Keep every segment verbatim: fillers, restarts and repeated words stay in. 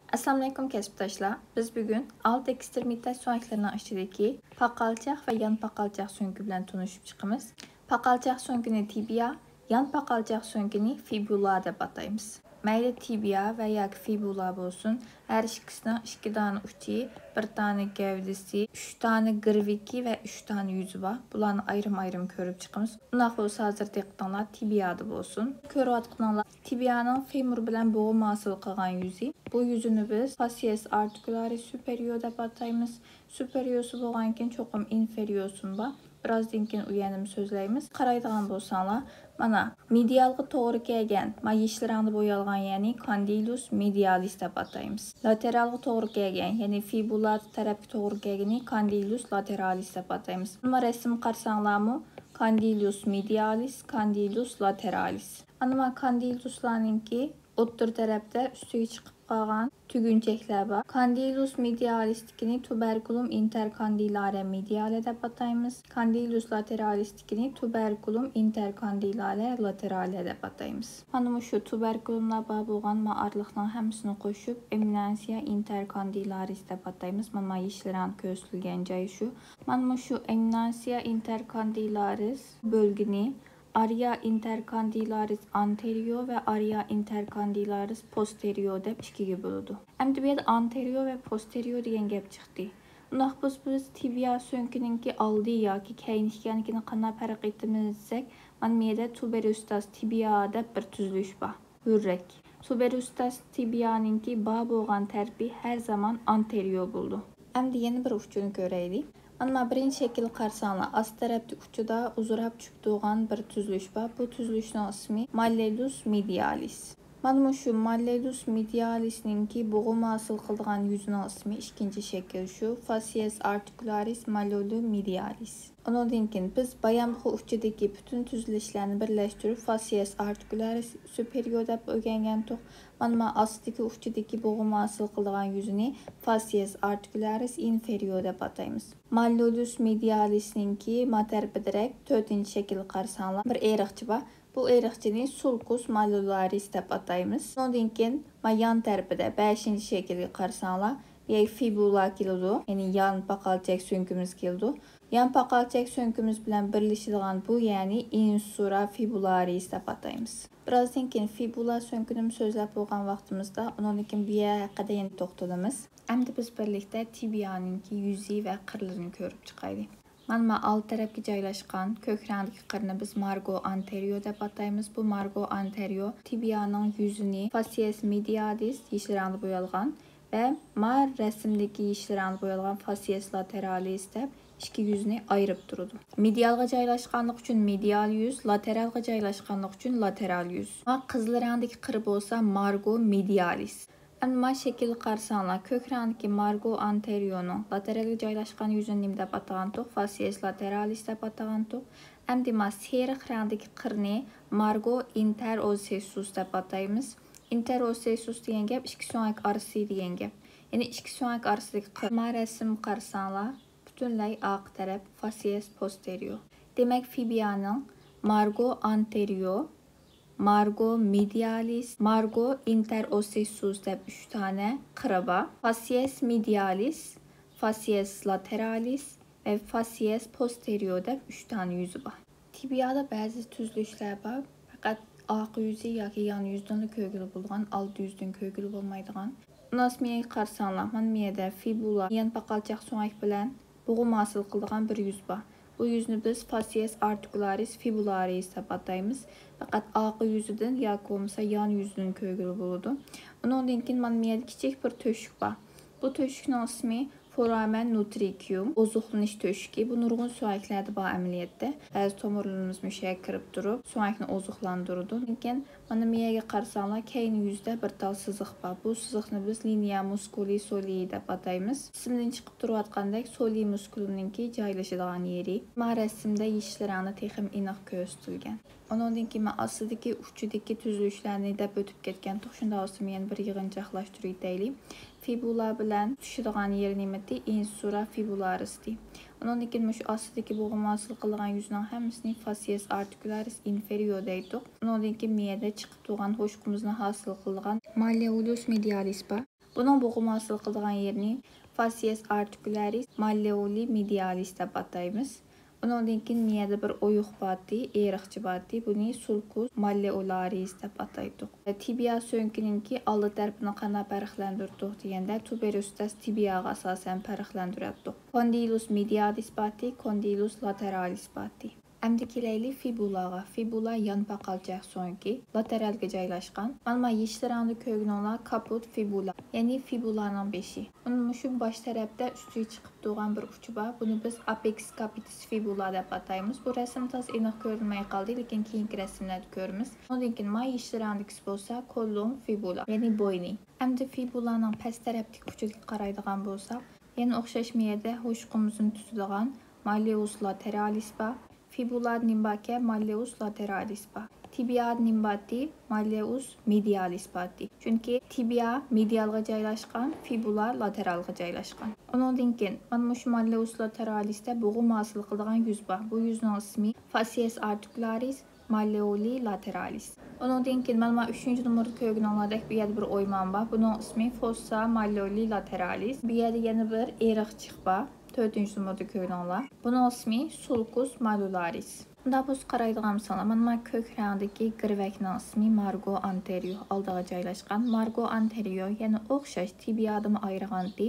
ئەسسالامۇئەلەيكۇم كەسىپداشلار. بىز بۈگۈن ئالتە ئېكسترېمىتەر سۆڭەكلىرىنىڭ ئىچىدىكى پاقالچاق ۋە يان پاقالچاق سۆڭىكى بىلەن تونۇشۇپ چىقىمىز. پاقالچاق سۆڭىكىنى تىبىيا، يان پاقالچاق سۆڭىكىنى فىبۇلا دەپ ئاتايمىز. مەيلى تىبىيا ۋە ياكى فىبۇلا بولسۇن، ھەر ئىككىسىنىڭ ئىككى دانە ئۇچى، بىر دانە گەۋدىسى، ئۈچ دانە گىرۋىكى ۋە ئۈچ دانە يۈزى بار. بۇلارنى ئايرىم-ئايرىم كۆرۈپ چىقىمىز. ئۇنداق بولسا ھازىر دىققىتىڭلار تىبىيادا بولسۇن. كۆرۈۋاتقىنىڭلار تىبىيانىڭ فېمۇر بىلەن بوغۇم ھاسىل قىلغان يۈزى. بۇ يۈزىنى بىز فاسىيەس ئارتىكۇلارىس سۇپېرىيور دەپ ئاتايمىز. سۇپېرىيورسى بولغاندىكىن چوقۇم ئىنفېرىيورسىمۇ بار. بىرازدىن كېيىن ئۇ يەنىمۇ سۆزلەيمىز. قارايدىغان بولساڭلار، مانا، مېدىيالغا توغرا كەلگەن، ما، يېشىل رەڭدە بويالغان يەرنى كاندىلۇس مېدىيالىس دەپ ئاتايمىز. لاتېرالغا توغرا كەلگەن، يەنى فىبۇلا تەرەپكە توغرا كەلگىنى كاندىلۇس لاتېرالىس دەپ ئاتايمىز. مانا رەسىمگە قارىساڭلارمۇ، كاندىلۇس مېدىيالىس، كاندىلۇس لاتېرالىس. ئەنە ما كاندىلۇسلارنىڭكى ئوتتۇرا تەرەپتە ئۈستىگە چىقىپ قالغان تۈگۈنچەكلەر بار. كاندىلۇس مېدىيالىستىكىنى تۇبەركۇلۇم ئىنتەركاندىلارە مېدىيالە دەپ ئاتايمىز. كاندىلۇس لاتېرالىستىكىنى تۇبەركۇلۇم ئىنتەركاندىلارە لاتېرالە دەپ ئاتايمىز. مانا مۇشۇ تۇبەركۇلۇملار بار بولغان ما ئارىلىقنىڭ ھەممىسىنى قوشۇپ، ئېمنانسىيا ئىنتەركاندىلارىس دەپ ئاتايمىز. مانا يېشىل رەڭدە كۆرسىتىلگەن جاي شۇ. مانا مۇشۇ ئېمنانسىيا ئىنتەركاندىلارىس بۆلگىنى ئارىيا ئىنتەركاندىلارىس ئانتېرىيو ۋە ئارىيا ئىنتەركاندىلارىس پوستېرىيو دەپ ئىككىگە بۆلىدۇ. ئەمدى بۇ يەردە ئانتېرىيو ۋە پوستېرىيو دېگەن گەپ چىقتى. ئۇنداق بولسا بىز تىبىيا سۆڭىكىنىڭكى ئالدى ياكى كەينى ئىكەنلىكىنى قانداق پەرق ئېتىمىز دېسەك، مانا بۇ يەردە تۇبېروستاس تىبىيا دەپ بىر تۈزۈلۈش بار. ھۆررەك. تۇبېروستاس تىبىيانىڭكى بار بولغان تەرىپى ھەر زامان ئانتېرىيو بولىدۇ. ئەمدى يەنە بىر ئۇچۇرنى كۆرەيلى. ئەمما بىرىنچى شەكىلگە قارىساڭلار، ئاست تەرەپتىكى ئۇچىدا ئۇزىراپ چۈشۈپ تۇرغان بىر تۈزۈلۈش بار. بۇ تۈزۈلۈشنىڭ ئىسمى ماللېلۇس مېدىيالىس. مانا مۇشۇ ماللېلۇس مېدىيالىسنىڭكى بوغۇم ھاسىل قىلىدىغان يۈزىنىڭ ئىسمى ئىككىنچى شەكىل شۇ، فاسىيەس ئارتىكۇلارىس ماللېلۇ مېدىيالىس. ئۇنىڭدىن كېيىن بىز بايامقى ئۇچىدىكى پۈتۈن تۈزۈلۈشلەرنى بىرلەشتۈرۈپ، فاسىيەس ئارتىكۇلارىس سۇپېرىيور دەپ ئۆگەنگەنتۇق. مانا ما ئاستىدىكى ئۇچىدىكى بوغۇم ھاسىل قىلىدىغان يۈزىنى فاسىيەس ئارتىكۇلارىس ئىنفېرىيور دەپ ئاتايمىز. ماللېلۇس مېدىيالىسنىڭكى ما تەرىپىدىرەك تۆتىنچى شەكىلگە قارىساڭلار، بىر ئېرىقچە بار. بۇ ئېرىقچىنى سۇلكۇس ماللېلارىس دەپ ئاتايمىز. ئۇنىڭدىن كېيىن ما يان تەرىپىدە بەشىنچى شەكىلگە قارىساڭلار، بۇ يەرگە فىبۇلا كېلىدۇ، يەنى يان پاقالچاق سۆڭىكىمىز كېلىدۇ. يان پاقالچاق سۆڭىكىمىز بىلەن بىرلىشىدىغان بۇ يەرنى ئىنسۇرا فىبۇلارىس دەپ ئاتايمىز. بىرازدىن كېيىن فىبۇلا سۆڭىكىنىمۇ سۆزلەپ بولغان ۋاقتىمىزدا، ئۇنىڭدىن كېيىن بۇ يەر ھەققىدە يەنە توختىلىمىز. ئەمدى بىز بىرلىكتە تىبىيانىڭكى يۈزى ۋە قىرلىرىنى كۆرۈپ چىقايلى. مانا ما ئالدى تەرەپكە جايلاشقان كۆك رەڭدىكى قىرنى بىز مارگو ئانتېرىيو دەپ ئاتايمىز. بۇ مارگو ئانتېرىيو تىبىيانىڭ يۈزىنى فاسىيەس مېدىيالىس يېشىل رەڭدە بويالغان ۋە ما رەسىمدىكى يېشىل رەڭدە بويالغان فاسىيەس لاتېرالىس دەپ ئىككى يۈزنى ئايرىپ تۇرىدۇ. مېدىيالغا جايلاشقانلىقى ئۈچۈن مېدىيال يۈز، لاتېرالغا جايلاشقانلىقى ئۈچۈن لاتېرال يۈز. ما قىزىل رەڭدىكى قىر بولسا مارگو مېدىيالىس. ئەمدى ما شەكىلگە قارىساڭلار، كۆك رەڭدىكى مارگو ئانتېرىيونىڭ لاتېرالغا جايلاشقان يۈزىنى نېمە دەپ ئاتىغانتۇق؟ فاسىيەس لاتېرالىس دەپ ئاتىغانتۇق. ئەمدى ما سېرىق رەڭدىكى قىرنى مارگو ئىنتېر ئوسسېسۇس دەپ ئاتايمىز. ئىنتېر ئوسسېسۇس دېگەن گەپ ئىككى سۆڭەك ئارىسى دېگەن گەپ. يەنى ئىككى سۆڭەك ئارىسىدىكى قىر. ما رەسىمگە قارىساڭلار، پۈتۈنلەي ئارقا تەرەپ فاسىيەس پوستېرىيو. دېمەك، فىبىيانىڭ مارگو ئانتېرىيو، مارگو مېدىيالىس، مارگو ئىنتېر ئوسسېسۇس دەپ ئۈچ دانە قىرى بار. فاسىيەس مېدىيالىس، فاسىيەس لاتېرالىس ۋە فاسىيەس پوستېرىيو دەپ ئۈچ دانە يۈزى بار. تىبىيادا بەزى تۈزۈلۈشلەر بار، پەقەت ئارقا يۈزى ياكى يان يۈزىدىنلا كۆرگىلى بولىدىغان، ئالدى يۈزىدىن كۆرگىلى بولمايدىغان. ئاناتومىيەگە قارىساڭلار، مانا بۇ يەردە فىبۇلا، يان پاقالچاق سۆڭەك بىلەن بوغۇم ھاسىل قىلىدىغان بىر يۈز بار. بۇ يۈزنى بىز فاسىيەس ئارتىكۇلارىس فىبۇلارىس دەپ ئاتايمىز. پەقەت ئارقا يۈزىدىن ياكى بولمىسا يان يۈزىدىن كۆرگىلى بولىدۇ. ئۇنىڭدىن كېيىن مانا بۇ يەردە كىچىك بىر تۆشۈك بار. بۇ تۆشۈكنىڭ ئىسمى فورامەن نۇترىكيۇم، ئوزۇقلىنىش تۆشۈكى. بۇ نۇرغۇن سۆڭەكلەردە بار ئەمەلىيەتتە. بەزى تومۇرلىرىمىز مۇشۇ يەرگە كىرىپ تۇرۇپ، سۆڭەكنى ئوزۇقلاندۇرىدۇ. لېكىن مانا بۇ يەرگە قارىساڭلار، كەينى يۈزىدە بىر تال سىزىق بار. بۇ سىزىقنى بىز لىنىيە مۇسكۇلى سولىي دەپ ئاتايمىز. ئىسمىدىن چىقىپ تۇرۇۋاتقاندەك، سولىي مۇسكۇلىنىڭكى جايلىشىدىغان يېرى. ما رەسىمدە يېشىل رەڭدە تېخىمۇ ئېنىق كۆرسىتىلگەن. ئۇنىڭدىن كېيىن ما ئاستىدىكى ئۇچىدىكى تۈزۈلۈشلەرنى دەپ ئۆتۈپ كەتكەنتۇق، شۇنداق بولسىمۇ يەنە بىر يىغىنچاقلاشتۇرۇۋېتەيلى. فىبۇلا بىلەن تۇتىشىدىغان يېرى نېمىتى؟ ئىنسۇرا فىبۇلارىستى. ئۇنىڭدىن كېيىن مۇشۇ ئاستىدىكى بوغۇم ھاسىل قىلىدىغان يۈزنىڭ ھەممىسىنى فاسىيەس ئارتىكۇلارىس ئىنفېرىيور دەيتتۇق. ئۇنىڭدىن كېيىن مىيەدە چىقىپ تۇرغان ھوشقىمىزنى ھاسىل قىلىدىغان ماللېئۇلۇس مېدىيالىس بار. بۇنىڭ بوغۇم ھاسىل قىلىدىغان يېرىنى فاسسىيەس ئارتىكۇلارىس ماللېئولى مېدىيالىس دەپ ئاتايمىز. ئۇنىڭدىن كېيىن مىيەدە بىر ئويۇق بارتى، ئېرىقچە بارتى. بۇنى سۇلكۇس ماللېئولارىس دەپ ئاتايتتۇق. تىبىيا سۆڭىكىنىڭكى ئالدى تەرىپىنى قانداق پەرقلەندۈرەتتۇق دېگەندە، تۇبېروستاس تىبىياغا ئاساسەن پەرقلەندۈرەتتۇق. كوندىلۇس مېدىيالىس بارتى، كوندىلۇس لاتېرالىس بارتى. ئەمدى كېلەيلى فىبۇلاغا. فىبۇلا يان پاقالچاق سۆڭىكى، لاتېرالغا جايلاشقان. مانا ما يېشىل رەڭدە كۆرگىنىڭلار كاپۇت فىبۇلا، يەنى فىبۇلانىڭ بېشى. ئۇنىڭ مۇشۇ باش تەرەپتە ئۈستىگە چىقىپ تۇرغان بىر ئۇچى بار. بۇنى بىز ئاپېكس كاپىتىس فىبۇلا دەپ ئاتايمىز. بۇ رەسىم تازا ئېنىق كۆرۈنمەي قالدى، لېكىن كېيىنكى رەسىملەردە كۆرىمىز. ئۇنىڭدىن كېيىن ما يېشىل رەڭدىكىسى بولسا كوللوم فىبۇلا، يەنى بوينى. ئەمدى فىبۇلانىڭ پەس تەرەپتىكى ئۇچىدىكى قارايدىغان بولساق، يەنە ئوخشاش مىيەدە ھوش قومۇزنى تۇتىدىغان ماللېئۇس لاتېرالىس بار. فىبۇلادا نېمە باركەن؟ ماللېئۇس لاتېرالىس بار. تىبىيادا نېمە بارتى؟ ماللېئۇس مېدىيالىس بارتى. چۈنكى تىبىيا مېدىيالغا جايلاشقان، فىبۇلا لاتېرالغا جايلاشقان. ئۇنىڭدىن كېيىن مانا مۇشۇ ماللېئۇس لاتېرالىستا بوغۇم ھاسىل قىلىدىغان يۈز بار. بۇ يۈزنىڭ ئىسمى فاسسىيەس ئارتىكۇلارىس ماللېئولى لاتېرالىس. ئۇنىڭدىن كېيىن مانا ما ئۈچىنچى نومۇردا كۆرگىنىڭلاردەك بۇ يەردە بىر ئويمان بار. بۇنىڭ ئىسمى فوسسا ماللېئولى لاتېرالىس. بۇ يەردە يەنە بىر ئېرىقچىق بار. تۆتىنچى نومۇردا كۆرگىنىڭلار. بۇنىڭ ئىسمى سۇلكۇس ماللولارىس. مۇنداق بولسا قارايدىغان بولساڭلار، مانا ما كۆك رەڭدىكى گىرۋەكنىڭ ئىسمى مارگو ئانتېرىيو، ئالدىغا جايلاشقان. مارگو ئانتېرىيو يەنە ئوخشاش تىبىيادىمۇ ئايرىغانتى.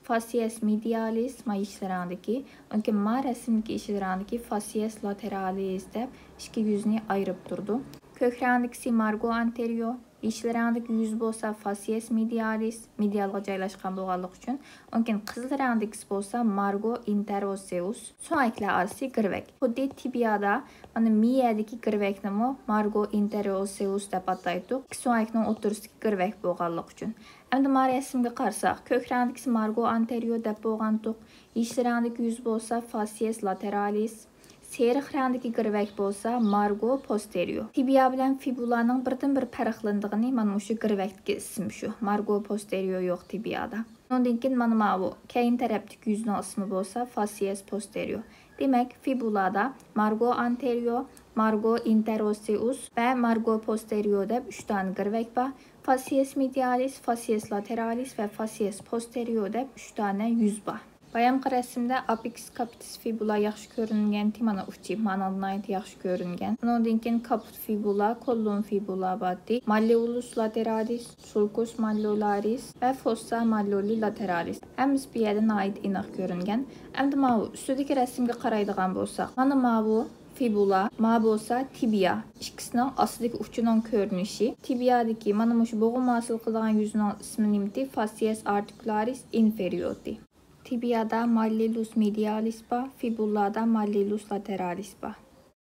فاسسىيەس مېدىيالىس، ما يېشىل رەڭدىكى، ئۇنىڭكى ما رەسىمدىكى يېشىل رەڭدىكى فاسسىيەس لاتېرالىس دەپ ئىككى يۈزنى ئايرىپ تۇرىدۇ. كۆك رەڭدىكىسى مارگو ئانتېرىيو، يېشىل رەڭدىكى يۈز بولسا فاسسىيەس مېدىيالىس، مېدىيالغا جايلاشقان بولغانلىقى ئۈچۈن. ئۇنىڭكىن قىزىل رەڭدىكىسى بولسا مارگو ئىنتېرئوسېئۇس، سۆڭەكلەر ئارىسى گىرۋەك. خۇددى تىبىيادا مانا مىيەدىكى گىرۋەكنىمۇ مارگو ئىنتېرئوسېئۇس دەپ ئاتايتتۇق، ئىككى سۆڭەكنىڭ ئوتتۇرىسىدىكى گىرۋەك بولغانلىقى ئۈچۈن. ئەمدى ما رەسىمگە قارىساق، كۆك رەڭدىكىسى مارگو ئانتېرىيو دەپ بولغانتۇق، يېشىل رەڭدىكى يۈز بولسا فاسسىيەس لاتېرالىس، سېرىق رەڭدىكى گىرۋەك بولسا مارگو پوستېرىيو. تىبىيا بىلەن فىبۇلانىڭ بىردىنبىر پەرقلىنىدىغىنى مانا مۇشۇ گىرۋەكتىكى ئىسىم شۇ. مارگو پوستېرىيو يوق تىبىيادا. ئۇنىڭدىن كېيىن مانا ماۋۇ كەينى تەرەپتىكى يۈزنىڭ ئىسمى بولسا فاسسىيەس پوستېرىيو. دېمەك، فىبۇلادا مارگو ئانتېرىيو، مارگو ئىنتېرئوسېئۇس ۋە مارگو پوستېرىيو دەپ ئۈچ دانە گىرۋەك بار. فاسسىيەس مېدىيالىس، فاسسىيەس لاتېرالىس ۋە فاسسىيەس پوستېرىيو دەپ ئۈچ دانە يۈز بار. بايامقى رەسىمدە ئاپېكس كاپىتىس فىبۇلا ياخشى كۆرۈنگەنتى، مانا ئۇچى مانا ناھايىتى ياخشى كۆرۈنگەن. ئۇنىڭدىن كېيىن كاپۇت فىبۇلا، كوللوم فىبۇلا بارتى، ماللېئولۇس لاتېرالىس، سۇلكۇس ماللولارىس ۋە فوسسا ماللولى لاتېرالىس. ھەممىسى بۇ يەردە ناھايىتى ئېنىق كۆرۈنگەن. ئەمدى ماۋۇ ئۈستىدىكى رەسىمگە قارايدىغان بولساق، مانا ماۋۇ فىبۇلا، ما بولسا تىبىيا. ئىككىسىنىڭ ئاستىدىكى ئۇچىنىڭ كۆرۈنۈشى. تىبىيادىكى مانا مۇشۇ بوغۇم ھاسىل قىلىدىغان يۈزنىڭ ئىسمى نېمىتى؟ فاسسىيەس ئارتىكۇلارىس ئىنفېرىيوتى. تىبىيادا ماللېئولۇس مېدىيالىس بار، فىبۇلادا ماللېئولۇس لاتېرالىس بار.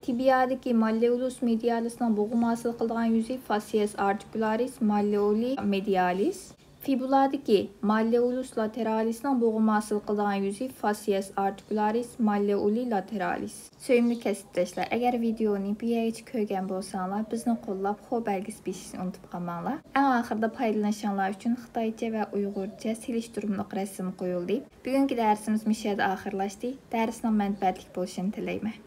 تىبىيادىكى ماللېئولۇس مېدىيالىسنىڭ بوغۇم ھاسىل قىلىدىغان يۈزى فاسسىيەس ئارتىكۇلارىس ماللېئولى مېدىيالىس. فىبۇلادىكى ماللېئولۇس لاتېرالىسنىڭ بوغۇم ھاسىل قىلىدىغان يۈزى فاسسىيەس ئارتىكۇلارىس ماللېئولى لاتېرالىس. سۆيۈملۈك كەسىپداشلار، ئەگەر ۋىدېئونى بۇ يەرگىچە كۆرگەن بولساڭلار، بىزنى قوللاپ خو بەلگىسى بېسىشنى ئۇنتۇپ قالماڭلار. ئەڭ ئاخىرىدا پايدىلىنىشىڭلار ئۈچۈن خىتايچە ۋە ئۇيغۇرچە سېلىشتۇرمىلىق رەسىم قويۇلدى. بۈگۈنكى دەرسىمىز مۇشۇ يەردە ئاخىرلاشتى. دەرسنىڭ مەنپەئەتلىك بولۇشىنى تىلەيمەن.